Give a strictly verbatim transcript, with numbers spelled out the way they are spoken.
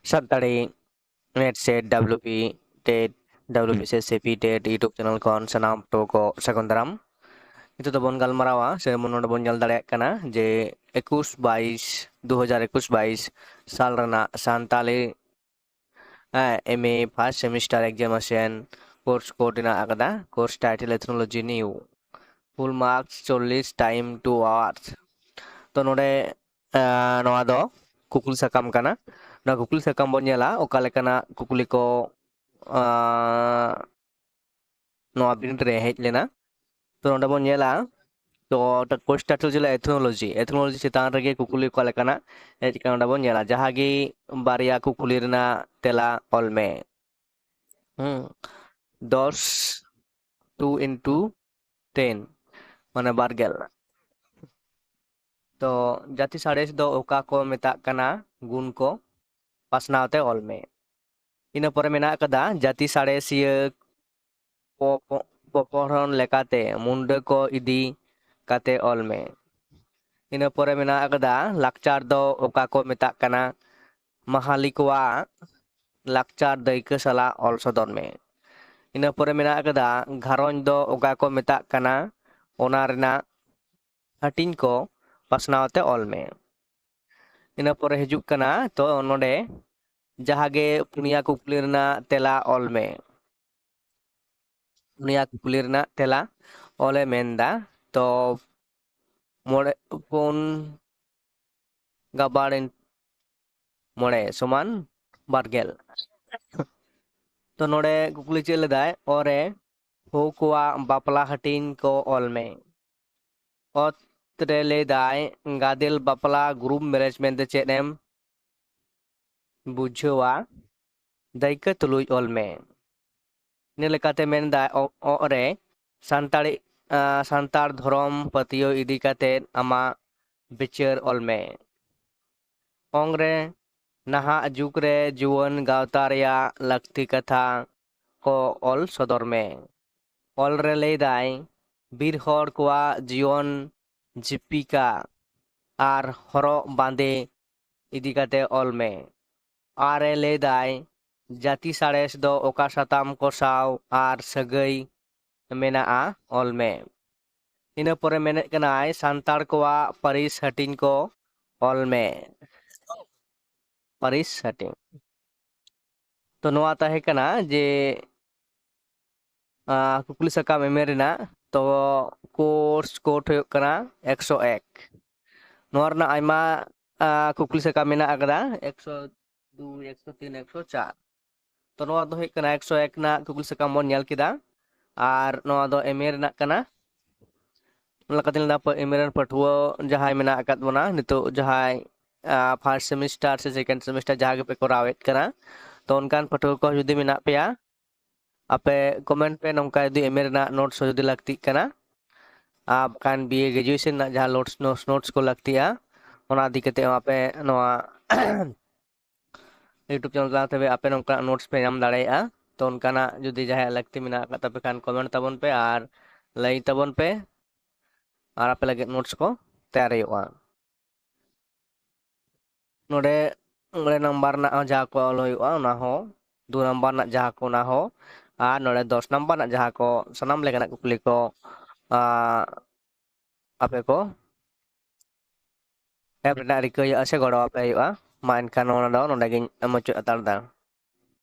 Santali NET SET WP TET WBCSCP TET YouTube channel ᱠᱷᱚᱱ ᱥᱟᱱᱟᱢ ᱴᱷᱮᱱ ᱠᱚ ᱥᱟᱹᱜᱩᱱ ᱫᱟᱨᱟᱢ᱾ ᱱᱤᱛᱚᱜ ᱫᱚᱵᱚᱱ ᱜᱟᱞᱢᱟᱨᱟᱣᱟ ᱥᱮ ᱱᱚᱰᱮ ᱵᱚᱱ ᱧᱮᱞ ᱫᱟᱲᱮᱭᱟᱜ ᱠᱟᱱᱟ ᱡᱮ ᱮᱠᱩᱥ ᱵᱟᱭᱤᱥ, ᱫᱩ ᱦᱟᱡᱟᱨ ᱮᱠᱩᱥ ᱵᱟᱭᱤᱥ ᱥᱟᱞ ᱨᱮᱱᱟᱜ Santali MA first semester examination course code ᱨᱮᱱᱟᱜ ᱟᱠᱟᱫᱟ, course title Ethnology New, full marks ᱪᱚᱞᱞᱤᱥ, time two hours᱾ ᱛᱚ ᱱᱚᱰᱮ ᱱᱚᱣᱟ ᱫᱚ ᱠᱩᱠᱞᱤ ᱥᱟᱠᱟᱢ ᱠᱟᱱᱟ᱾ ᱱᱚᱣᱟ ᱠᱩᱠᱞᱤ ᱥᱟᱠᱟᱢ ᱵᱚᱱ ᱧᱮᱞᱟ ᱚᱠᱟ ᱞᱮᱠᱟᱱᱟᱜ ᱠᱩᱠᱞᱤ ᱠᱚ ᱱᱚᱣᱟ ᱵᱤᱱᱤᱰ ᱨᱮ ᱦᱮᱡ ᱞᱮᱱᱟ᱾ ᱛᱚ ᱱᱚᱰᱮ ᱵᱚᱱ ᱧᱮᱞᱟ, ᱛᱚ course title ᱪᱮᱫ ᱞᱮᱠᱟ? Ethnology᱾ Ethnology ᱪᱮᱛᱟᱱ ᱨᱮᱜᱮ ᱠᱩᱠᱞᱤ ᱚᱠᱟ ᱞᱮᱠᱟᱱᱟᱜ ᱦᱮᱡ ᱠᱟᱱᱟ ᱚᱸᱰᱮ ᱵᱚᱱ ᱧᱮᱞᱟ, ᱡᱟᱦᱟᱸ ᱜᱮ ᱵᱟᱨᱭᱟ ᱠᱩᱠᱞᱤ ᱨᱮᱱᱟᱜ ᱛᱮᱞᱟ ᱚᱞ ᱢᱮ᱾ ᱦᱩᱸ ᱫᱚᱥ, two into ten ᱢᱟᱱᱮ ᱵᱟᱨ ᱜᱮᱞ᱾ ᱛᱚ ᱡᱟᱹᱛᱤ ᱥᱟᱬᱮᱥ ᱫᱚ ᱚᱠᱟ ᱠᱚ ᱢᱮᱛᱟᱜ ᱠᱟᱱᱟ? ᱜᱩᱱ ᱠᱚ ᱯᱟᱥᱱᱟᱣ ᱛᱮ ᱚᱞ ᱢᱮ᱾ ᱤᱱᱟᱹ ᱯᱚᱨᱮ ᱢᱮᱱᱟᱜ ᱟᱠᱟᱫᱟ ᱡᱟᱹᱛᱤ ᱥᱟᱬᱮᱥᱤᱭᱟᱹ ᱯᱚ-, ᱯᱚ-, ᱯᱚᱯᱚᱲᱦᱚᱱ ᱞᱮᱠᱟᱛᱮ ᱢᱩᱱᱰᱟᱹ ᱠᱚ ᱤᱫᱤ ᱠᱟᱛᱮ ᱚᱞ ᱢᱮ᱾ ᱤᱱᱟᱹ ᱯᱚᱨᱮ ᱢᱮᱱᱟᱜ ᱟᱠᱟᱫᱟ ᱞᱟᱠᱪᱟᱨ ᱫᱚ ᱚᱠᱟ ᱠᱚ ᱢᱮᱛᱟᱜ ᱠᱟᱱᱟ? ᱢᱟᱦᱟᱞᱤ ᱠᱚᱣᱟᱜ ᱞᱟᱠᱪᱟᱨ ᱫᱟᱹᱭᱠᱟᱹ ᱥᱟᱞᱟᱜ ᱚᱞ ᱥᱚᱫᱚᱨ ᱢᱮ᱾ ᱤᱱᱟᱹ ᱯᱚᱨᱮ ᱢᱮᱱᱟᱜ ᱟᱠᱟᱫᱟ ᱜᱷᱟᱨᱚᱸᱡᱽ ᱫᱚ ᱚᱠᱟ ᱠᱚ ᱢᱮᱛᱟᱜ ᱠᱟᱱᱟ? ᱚᱱᱟ ᱨᱮᱱᱟᱜ ᱦᱟᱹᱴᱤᱧ ᱠᱚ ᱯᱟᱥᱱᱟᱣ ᱛᱮ ᱚᱞ ᱢᱮ᱾ ᱤᱱᱟᱹ ᱯᱚᱨᱮ ᱦᱤᱡᱩᱜ ᱠᱟᱱᱟ, ᱛᱚ ᱱᱚᱰᱮ ᱡᱟᱦᱟᱸ ᱜᱮ ᱯᱩᱱᱭᱟ ᱠᱩᱠᱞᱤ ᱨᱮᱱᱟᱜ ᱛᱮᱞᱟ ᱚᱞ ᱢᱮ᱾ ᱯᱩᱱᱭᱟ ᱠᱩᱠᱞᱤ ᱨᱮᱱᱟᱜ ᱛᱮᱞᱟ ᱚᱞᱮ ᱢᱮᱱᱫᱟ, ᱛᱚ ᱢᱚᱬᱮ ᱯᱩᱱ ᱜᱟᱵᱟᱲ ᱢᱚᱬᱮ ᱥᱚᱢᱟᱱ ᱵᱟᱨ ᱜᱮᱞ᱾ ᱛᱚ ᱱᱚᱰᱮ ᱠᱩᱠᱞᱤ ᱪᱮᱫ ᱞᱮᱫᱟᱭ, ᱚᱨᱮ ᱦᱳ ᱠᱚᱣᱟᱜ ᱵᱟᱯᱞᱟ ᱦᱟᱹᱴᱤᱧ ᱠᱚ ᱚᱞ ᱢᱮ᱾ ᱚᱛ ᱨᱮ ᱞᱟᱹᱭᱫᱟᱭ ᱜᱟᱫᱮᱞ ᱵᱟᱯᱞᱟ, group marriage ᱢᱮᱱᱛᱮ ᱪᱮᱫ ᱮᱢ ᱵᱩᱡᱷᱟᱹᱣᱟ? ᱫᱟᱹᱭᱠᱟᱹ ᱛᱩᱞᱩᱡ ᱚᱞ ᱢᱮ᱾ ᱤᱱᱟᱹ ᱞᱮᱠᱟᱛᱮ ᱢᱮᱱᱫᱟᱭ ᱚ-, ᱚᱜ ᱨᱮ ᱥᱟᱱᱛᱟᱲᱤ, ᱟ, ᱥᱟᱱᱛᱟᱲ ᱫᱷᱚᱨᱚᱢ ᱯᱟᱹᱛᱭᱟᱹᱣ ᱤᱫᱤ ᱠᱟᱛᱮ ᱟᱢᱟᱜ ᱵᱤᱪᱟᱹᱨ ᱚᱞ ᱢᱮ᱾ ᱚᱝ ᱨᱮ ᱱᱟᱦᱟᱜ ᱡᱩᱜᱽ ᱨᱮ ᱡᱩᱣᱟᱹᱱ ᱜᱟᱶᱛᱟ ᱨᱮᱭᱟᱜ ᱞᱟᱹᱠᱛᱤ ᱠᱟᱛᱷᱟ ᱠᱚ ᱚᱞ ᱥᱚᱫᱚᱨ ᱢᱮ᱾ ᱚᱞ ᱨᱮ ᱞᱟᱹᱭᱫᱟᱭ ᱵᱤᱨ ᱦᱚᱲ ᱠᱚᱣᱟᱜ ᱡᱤᱭᱚᱱ ᱡᱤᱯᱤᱠᱟ ᱟᱨ ᱦᱚᱨᱚᱜ ᱵᱟᱸᱫᱮ ᱤᱫᱤ ᱠᱟᱛᱮ ᱚᱞ ᱢᱮ᱾ ᱟᱨ ᱮ ᱞᱟᱹᱭᱫᱟᱭ, ᱡᱟᱹᱛᱤ ᱥᱟᱬᱮᱥ ᱫᱚ ᱚᱠᱟ ᱥᱟᱛᱟᱢ ᱠᱚ ᱥᱟᱶ ᱟᱨ ᱥᱟᱹᱜᱟᱹᱭ ᱢᱮᱱᱟᱜᱼᱟ, ᱚᱞ ᱢᱮ᱾ ᱤᱱᱟᱹ ᱯᱚᱨᱮ ᱢᱮᱱᱮᱫ ᱠᱟᱱᱟᱭ, ᱥᱟᱱᱛᱟᱲ ᱠᱚᱣᱟᱜ ᱯᱟᱹᱨᱤᱥ ᱦᱟᱹᱴᱤᱧ ᱠᱚ ᱚᱞ ᱢᱮ᱾ ᱯᱟᱹᱨᱤᱥ ᱦᱟᱹᱴᱤᱧ᱾ ᱛᱚ ᱱᱚᱣᱟ ᱛᱟᱦᱮᱸ ᱠᱟᱱᱟ ᱡᱮ ᱟᱸ, ᱠᱩᱠᱞᱤ ᱥᱟᱠᱟᱢ ᱮᱢᱮ ᱨᱮᱱᱟᱜ᱾ ᱛᱚ ᱠᱳᱨᱥ ᱠᱳᱰ ᱦᱩᱭᱩᱜ ᱠᱟᱱᱟ ᱮᱠᱥᱚ ᱮᱠ᱾ ᱱᱚᱣᱟ ᱨᱮᱱᱟᱜ ᱟᱭᱢᱟ ᱟᱸ, ᱠᱩᱠᱞᱤ ᱥᱟᱠᱟᱢ ᱢᱮᱱᱟᱜ ᱟᱠᱟᱫᱟ, ᱮᱠᱥᱚ ᱫᱩᱭ, ᱮᱠᱥᱚ ᱛᱤᱱ, ᱮᱠᱥᱚ ᱪᱟᱨ᱾ ᱛᱚ ᱱᱚᱣᱟ ᱫᱚ ᱦᱩᱭᱩᱜ ᱠᱟᱱᱟ ᱮᱠᱥᱚ ᱮᱠ ᱨᱮᱱᱟᱜ ᱠᱩᱠᱞᱤ ᱥᱟᱠᱟᱢ ᱵᱚᱱ ᱧᱮᱞ ᱠᱮᱫᱟ, ᱟᱨ ᱱᱚᱣᱟ ᱫᱚ ᱮᱢ ᱮ ᱨᱮᱱᱟᱜ ᱠᱟᱱᱟ᱾ ᱚᱱᱟ ᱞᱮᱠᱟᱛᱮ ᱞᱟᱹᱭᱫᱟ, ᱯᱟᱹ-, ᱮᱢ ᱮ ᱨᱮᱱ ᱯᱟᱹᱴᱷᱩᱣᱟᱹ ᱡᱟᱦᱟᱸᱭ ᱢᱮᱱᱟᱜ ᱟᱠᱟᱫ ᱵᱚᱱᱟ ᱱᱤᱛᱚᱜ, ᱡᱟᱦᱟᱸᱭ ᱯᱷᱟᱨᱥᱴ ᱥᱮᱢᱤᱥᱴᱟᱨ ᱥᱮ ᱥᱮᱠᱮᱱᱰ ᱥᱮᱢᱤᱥᱴᱟᱨ ᱡᱟᱦᱟᱸ ᱜᱮᱯᱮ ᱠᱚᱨᱟᱣᱮᱫ ᱠᱟᱱᱟ, ᱛᱚ ᱚᱱᱠᱟᱱ ᱯᱟᱹᱴᱷᱩᱣᱟᱹ ᱠᱚ ᱡᱩᱫᱤ ᱢᱮᱱᱟᱜ ᱯᱮᱭᱟ, ᱟᱯᱮ ᱠᱚᱢᱮᱱᱴ ᱯᱮ ᱱᱚᱝᱠᱟ ᱡᱩᱫᱤ ᱮᱢ ᱮ ᱨᱮᱱᱟᱜ ᱱᱳᱴᱥ ᱦᱚᱸ ᱡᱩᱫᱤ ᱞᱟᱹᱠᱛᱤᱜ ᱠᱟᱱᱟ, ᱟᱨ ᱵᱟᱠᱷᱟᱱ ᱵᱤ ᱮ ᱜᱨᱮᱡᱩᱭᱮᱥᱚᱱ ᱨᱮᱱᱟᱜ ᱡᱟᱦᱟᱸ ᱱᱳᱴᱥ, ᱱᱳᱴᱥ, ᱱᱳᱴᱥ ᱠᱚ ᱞᱟᱹᱠᱛᱤᱜᱼᱟ, ᱚᱱᱟ ᱤᱫᱤ ᱠᱟᱛᱮ ᱦᱚᱸ ᱟᱯᱮ ᱱᱚᱣᱟ YouTube ᱪᱮᱱᱮᱞ ᱛᱟᱞᱟ ᱛᱮ ᱟᱯᱮ ᱱᱚᱝᱠᱟᱱᱟᱜ ᱱᱳᱴᱥ ᱯᱮ ᱧᱟᱢ ᱫᱟᱲᱮᱭᱟᱜᱼᱟ᱾ ᱛᱚ ᱚᱱᱠᱟᱱᱟᱜ ᱡᱩᱫᱤ ᱡᱟᱦᱟᱸᱭᱟᱜ ᱞᱟᱹᱠᱛᱤ ᱢᱮᱱᱟᱜ ᱟᱠᱟᱫ ᱛᱟᱯᱮ ᱠᱷᱟᱱ ᱠᱚᱢᱮᱱᱴ ᱛᱟᱵᱚᱱ ᱯᱮ ᱟᱨ ᱞᱟᱹᱭ ᱛᱟᱵᱚᱱ ᱯᱮ, ᱟᱨ ᱟᱯᱮ ᱞᱟᱹᱜᱤᱫ ᱱᱳᱴᱥ ᱠᱚ ᱛᱮᱭᱟᱨ ᱦᱩᱭᱩᱜᱼᱟ᱾ ᱱᱚᱰᱮ ᱢᱚᱬᱮ ᱱᱟᱢᱵᱟᱨ ᱨᱮᱱᱟᱜ ᱦᱚᱸ ᱡᱟᱦᱟᱸ ᱠᱚ ᱚᱞ ᱦᱩᱭᱩᱜᱼᱟ ᱚᱱᱟ ᱦᱚᱸ, ᱫᱩ ᱱᱟᱢᱵᱟᱨ ᱨᱮᱱᱟᱜ ᱡᱟᱦᱟᱸ ᱠᱚ ᱚᱱᱟ ᱦᱚᱸ, ᱟᱨ ᱱᱚᱰᱮ ᱫᱚᱥ ᱱᱟᱢᱵᱟᱨ ᱨᱮᱱᱟᱜ ᱡᱟᱦᱟᱸ ᱠᱚ ᱥᱟᱱᱟᱢ ᱞᱮᱠᱟᱱᱟᱜ ᱠᱩᱠᱞᱤ ᱠᱚ, ᱟᱸ, ᱟᱯᱮ ᱠᱚ ᱮᱢ ᱨᱮᱱᱟᱜ ᱨᱤᱠᱟᱹ ᱦᱩᱭᱩᱜᱼᱟ ᱥᱮ ᱜᱚᱲᱚ ᱟᱯᱮ ᱦᱩᱭᱩᱜᱼᱟ᱾ ᱢᱟ ᱮᱱᱠᱷᱟᱱ ᱱᱚᱣᱟ ᱫᱚ ᱱᱚᱰᱮ ᱜᱤᱧ ᱢᱩᱪᱟᱹᱫ ᱦᱟᱛᱟᱲ ᱮᱫᱟ᱾